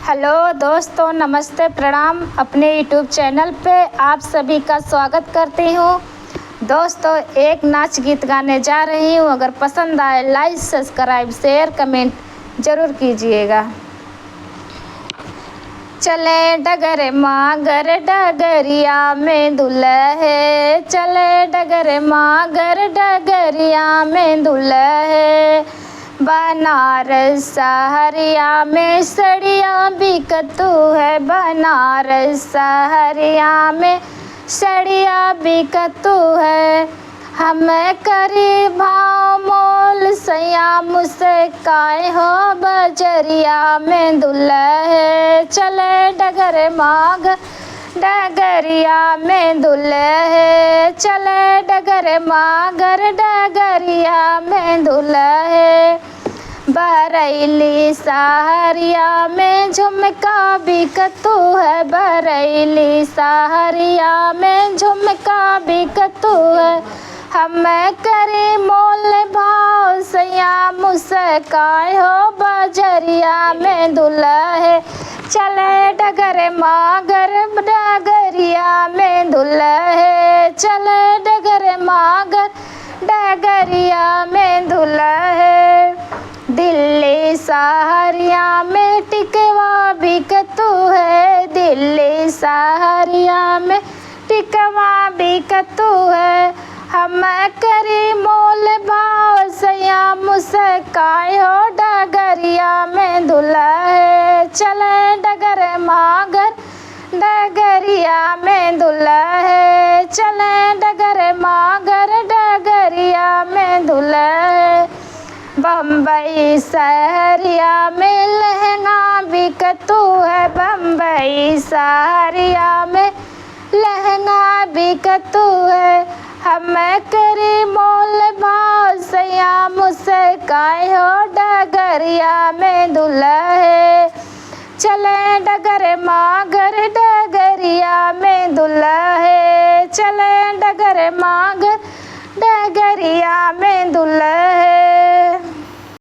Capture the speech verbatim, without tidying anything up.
हेलो दोस्तों, नमस्ते, प्रणाम। अपने YouTube चैनल पे आप सभी का स्वागत करती हूँ। दोस्तों, एक नाच गीत गाने जा रही हूँ, अगर पसंद आए, लाइक, सब्सक्राइब, शेयर, कमेंट जरूर कीजिएगा। चले डगर मागर डगरिया में दुलहे, चले डगर मागर डगरिया में दुलहे। बनारस सहरिया में सड़िया बिकतू है, बनारस सहरिया में सड़िया बिकतू है। हम करी भाव मोल सैया मुस्काए हो, बजरिया में दुलहे चले डगर माग, डगरिया में दुलहे चले डगर मागर, डगरिया में दुलहे। बरैली सहरिया में झुमका बिकतू है, बरैली सहरिया में झुमका बिकतू है। हम करी मोल भाव सैया मुस्काए हो, बजरिया में दुलहे चले डगर मागर, डगरिया में दुलहे चले डगर मागर, डगरिया में दुलहे। दिल्ली सहरिया में टिकवा बिकतू है, दिल्ली सहरिया में टिकवा बिकतू है। हम करी मोल भाव सैया मुस्काए हो, डगरिया में दुलहे चले डगर मागर, डगरिया में दुलहे चले डगर मागर, डगरिया में दुलहे। बम्बई सहरिया में लहंगा बिकतू है, बम्बई सहरिया में लहंगा बिकतू है। हम करी मोल भाव सैया मुस्काए हो, डगरिया में दुलहे चले डगर मागर, डगरिया में दुलहे चले डगर मागर, डगरिया में दुलहे।